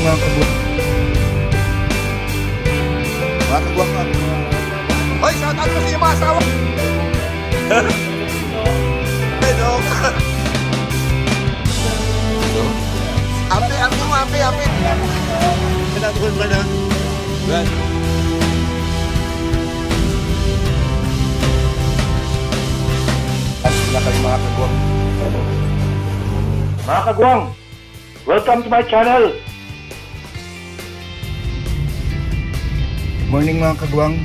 Mga kagwang. Mga kagwang ka. Hoy, shout out ko sa inyong mga asawa. Hello. Ampi, ampi mo, ampi, ampi. Kailangan ba na? Brad. Sila kami, mga kagwang. Mga kagwang, welcome to my channel. Morning, mga kagwang.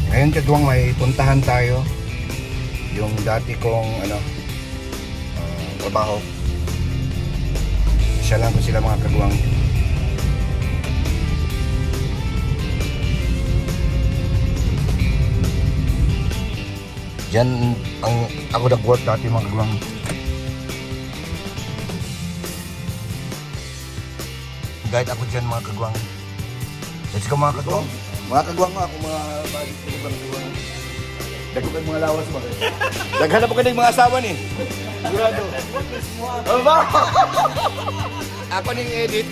Ngayon, kagwang, may puntahan tayo. Yung dati kong ano trabaho. Siya lang ko sila, mga kagwang. Diyan ang ako nag-work dati, mga kagwang. Guide ako dyan, mga kagwang. Let's go, mga kagwang. Mga kagwang ako mga buddies ko, mga kagwang. Dagko kayo mga lawas ba? Daghan na po kayo mga asawa ni. Sigurado. Ano ba? Ako ning edit.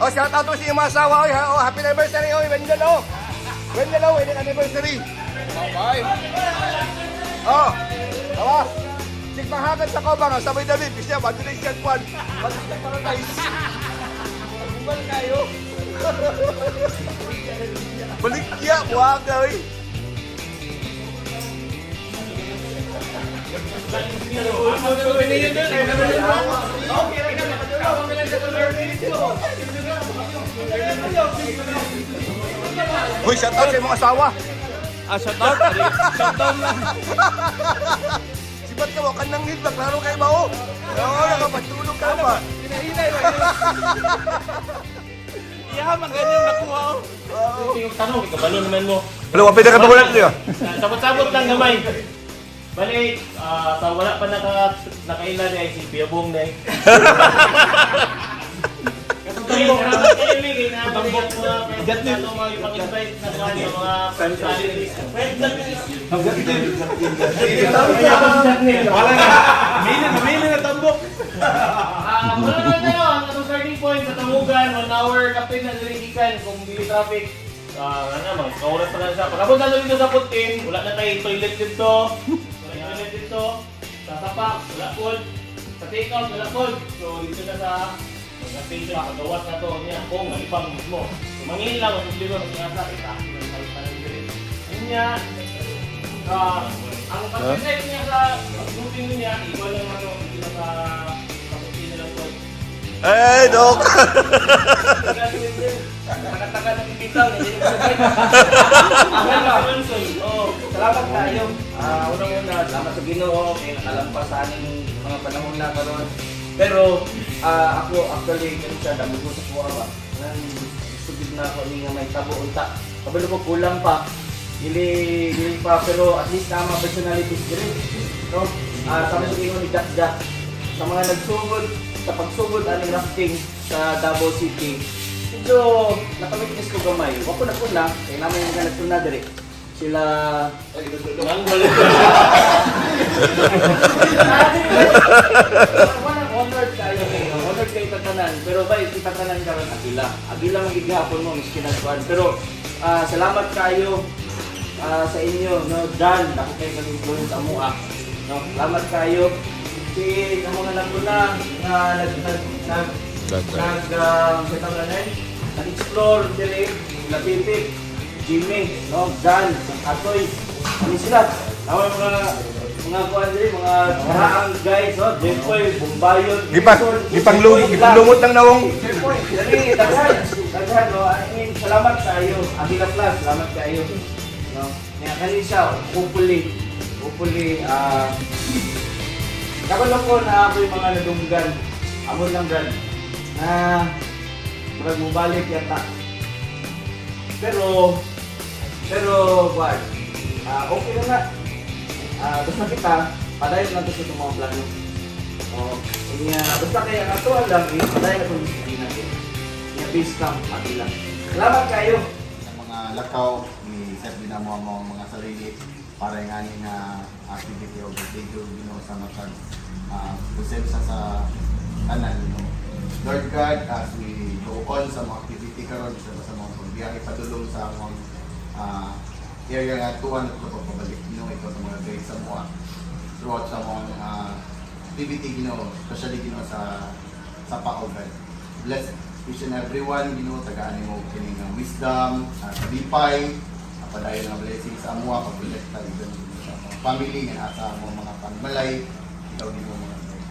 Oh, shout out to sa iyong mga asawa. Oy, ha? Oh, happy anniversary. Oy, Wendell, oh. Wendell, oh, wedding anniversary. Bye. Oh, tawa. Sigmahagan sa kobang, ah, sabay David. Kasi bago na siya kwan. Bago siya paradise. Bumal kayo. Balik niya, buwag na, oy. Hoy, shout out sa imong asawa. Ah, shout out. Shout out lang. Sibat ka mo, kanang need ba? Klaro kayo ba, oh? Oo, nakapatulog ka pa. Hinahinay ba? Iya, man ganyan nakuha oh. Yung tanong, ikabalo naman mo. Hello, wapit na ka bagulan niyo. Sabot-sabot lang gamay. Bali, sa wala pa nakaila ni si Piyabong na eh. Mga personalities. Wala na. Mili na tambok. Wala na tayo, ang atong starting point sa Tamugan, 1 hour kapin na diligikan kung dili traffic. Ano, mga isang oras na lang siya. Pagkabot na dito sa Putin, wala na tayo toilet dito. Wala na toilet dito. Sa Sapak, wala po. Sa take-out, wala po. So, dito na sa mga station, pagawas na to niya kung alipang mismo. So, mangin lang, ang problema, mas nga sa kita. Yun niya, ang pag-decide niya sa grouping niya, iba lang ano, hindi na sa Putin na lang po. Eh, Dok. Taga-taga ng bitaw, hindi na sabay. Oo. Salamat tayo. Unang-una, salamat sa Ginoo kay nakalampas sa aning mga panahon na karon. Pero ako actually kanisa damo ko sa kuha ba. Nang gusto gid na ako ni nga may tabo unta. Kabalo ko kulang pa. Dili dili pa, pero at least na mga personalities diri. No? Sa mga ingon ni Jack Jack sa mga nagsugod sa pagsugod aning rafting sa Davao City. Medyo nakawitness ko gamay. Wa ko na kuna kay namin mga nagtuna diri. Sila. Walang honored kayo eh. Honored kayo tatanan. Pero ba, itatanan ka ron Agila. Agila man gihapon mo, miskin ang kuwan. Pero salamat kayo sa inyo. No? Dan, ako kayo kag-influence amo ah. No? Salamat kayo. Si ang mga naguna nga nag nag nag nag sa tawag na yun? Nag-explore dire, Lapipit, Jimmy, no, Dan, Atoy, ano sila? Tama yung mga kuan diri, mga karaang guys, no, Jeffoy, Bumbayon, Gipang lumot ng nawong. Jeffoy, dali, daghan, daghan, no. I mean, salamat kayo. Agila Plus, salamat kayo. No. Nga kani siya, hopefully, kabalo ko na ako yung mga nadunggan. Amon lang, brad. Na, murag mubalik yata. Pero, what? Okay na nga. Basta kita, padayon lang to sa itong mga plano. Oh, kanya, basta kaya ang ato lang, eh, padayon na itong disiplina natin. Kanya, base camp, ati lang. Salamat kayo! Sa mga lakaw, ni set din mo ang mga sarili para yung ani nga activity o thank you, Ginoo, sa matag konsensya sa tanan, Ginoo. Lord God, as we go on sa mga activity karon sa mga pagbiyahe padulong sa mga area nga tuwan at pagpabalik, Ginoo, ikaw sa mga guide sa mga throughout sa mga activity, Ginoo, especially, Ginoo, sa paogan. Bless each and everyone, Ginoo, tagaan nimo kining wisdom, kalipay, padayon nga blessing sa amoa, pag-bless ta even sa mga family nga nasa among mga panimalay, ikaw Ginoo mga Lord.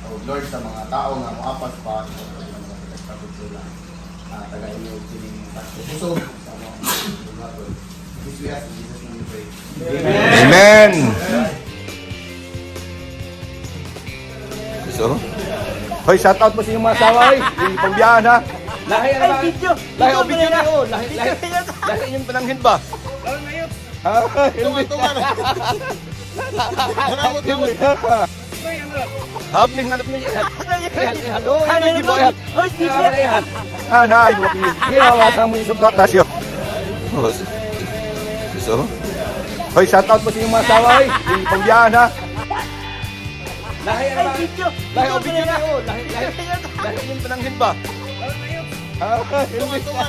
So Lord, sa mga tao nga moapas pa, ikaw Ginoo mga protect sila. Tagaan nimo kining kusog sa among buhaton. This we ask in Jesus' name we pray. Amen. So, hoy, shout out mo sa inyong mga asawa, hoy. Yung pagbiyahan, ha. Lahi, ano ba? Video! Lahi, o video na, oh. Lahi, lahi. Lahi inyong pananghin ba? Ha? Tunga, tunga. Hapling hanap niya. Oh, hindi ba? Ah, na, mo yung tasyo. So, hoy, shout out mo sa inyong mga asawa, hoy. Yung pagbiyahan, ha. Lahi, ano ba? Video! Lahi, o video na, oh. Lahi, lahi. Lahi inyong pananghin ba? Ha? Tunga, tunga.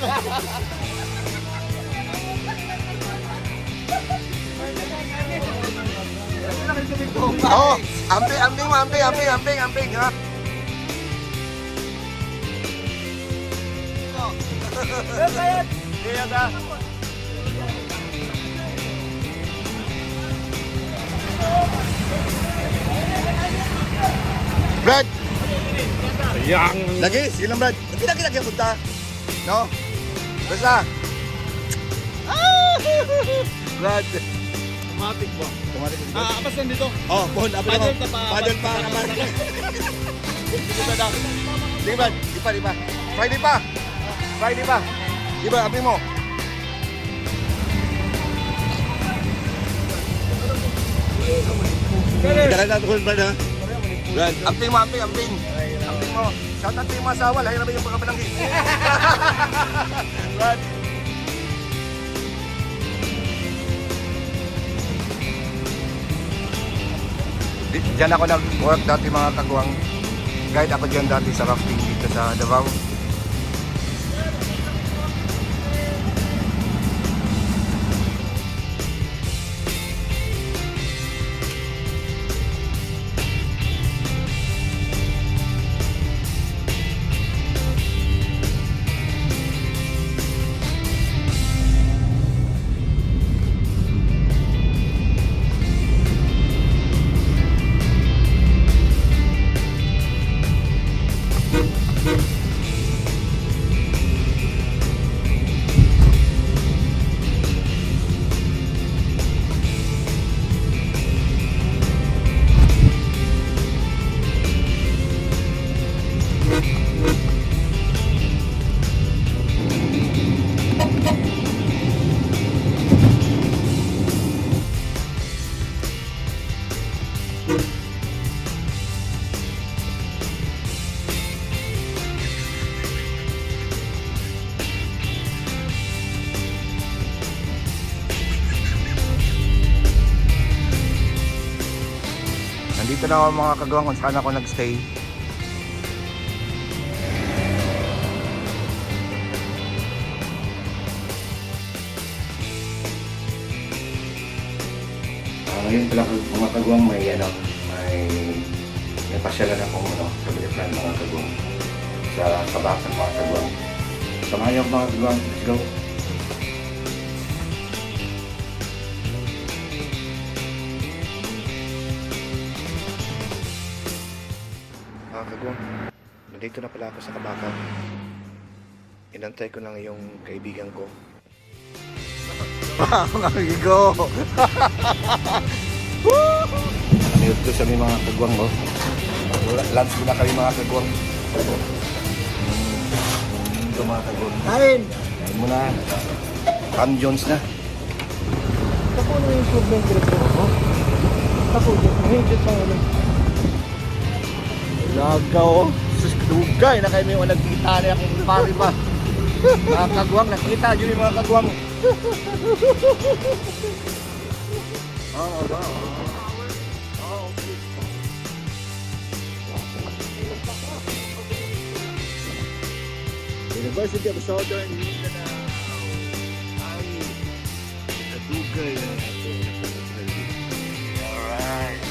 Oh, amping, amping mo, amping, amping, amping, amping, ha? Iya ta. Brad! Yang. Lagi, sige lang, Brad. Kita kita kita punta. No? Basta. Ah! Brad. Matik ba? Tumatik ka, Brad. Ah, apas lang dito. Oh, bon, abi Paddle mo. ta pa. Paddle pa, kamar. Sige, Brad. Di pa, di pa. Friday pa. Friday pa. Di ba, abi mo. Dala na ko, Brad, ha? Brad, amping mo, amping, amping. Amping mo. Shout out sa iyong mga asawa, lahi na ba yung pagkabalanggi? Brad. Diyan ako nag-work dati, mga kagwang. Guide ako diyan dati sa rafting dito sa Davao. Nandito na ako, mga kagawang, kung saan ako nagstay. Ngayon pala, mga kagwang, may ano, may pasyalan akong ano, family friend, mga kagwang, sa Kabakan, mga kagwang. Samahan niyo ako, mga kagwang. Let's go. Mga kagwang, nandito na pala ako sa Kabakan. Inantay ko lang yung kaibigan ko. Mga amigo! Nanood ko sa may mga kagwang, oh. Lunch muna kami, mga kagwang. Ito, mga kagwang. Kain! Kain muna. Pam Jones na. Ako na yung problem ko. Ako, medyo pa ulit. Lagaw, oh. Sus, dugay na kayo may nagkita na akong pare ba. Mga kagwang, nakita yun yung mga kagwang. Oo, ba? Oo, okay. University of Southern Mindanao ay nadugay na nato. Alright.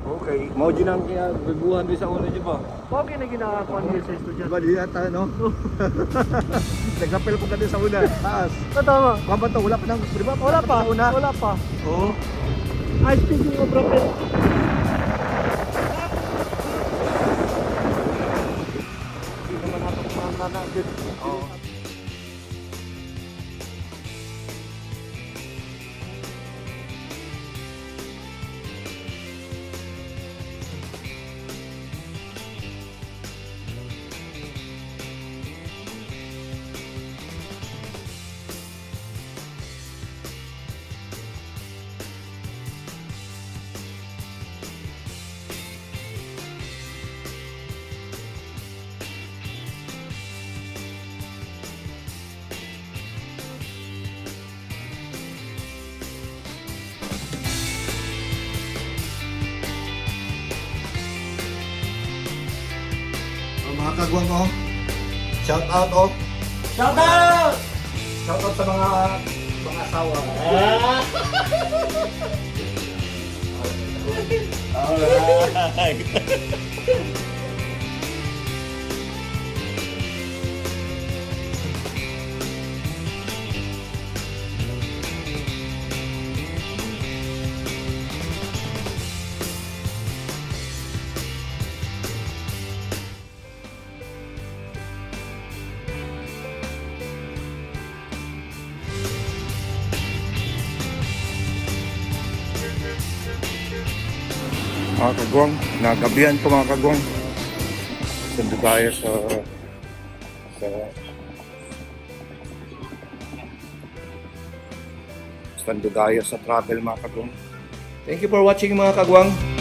Okay. Mao dyan ang kinagaguhan din sa una dyan ba? Okay na ginakakuan niya sa estudyante. Diba, di yata, no? Nagrapel po ka din sa una. Taas. Ah, tama. Kuha ba to? Wala pa nang, di ba? Wala pa. Sa una. Wala pa. Oo. Ah, speaking of rappel. Hindi naman nato kumana na. Oo. Oh, mga kagwang oh. Shout out oh. Shout out! Shout out sa mga asawa. Alright! Mga kagwang, nagabihan ko mga kagwang. Sando tayo sa Basta dugaya sa travel, mga kagwang. Thank you for watching, mga kagwang.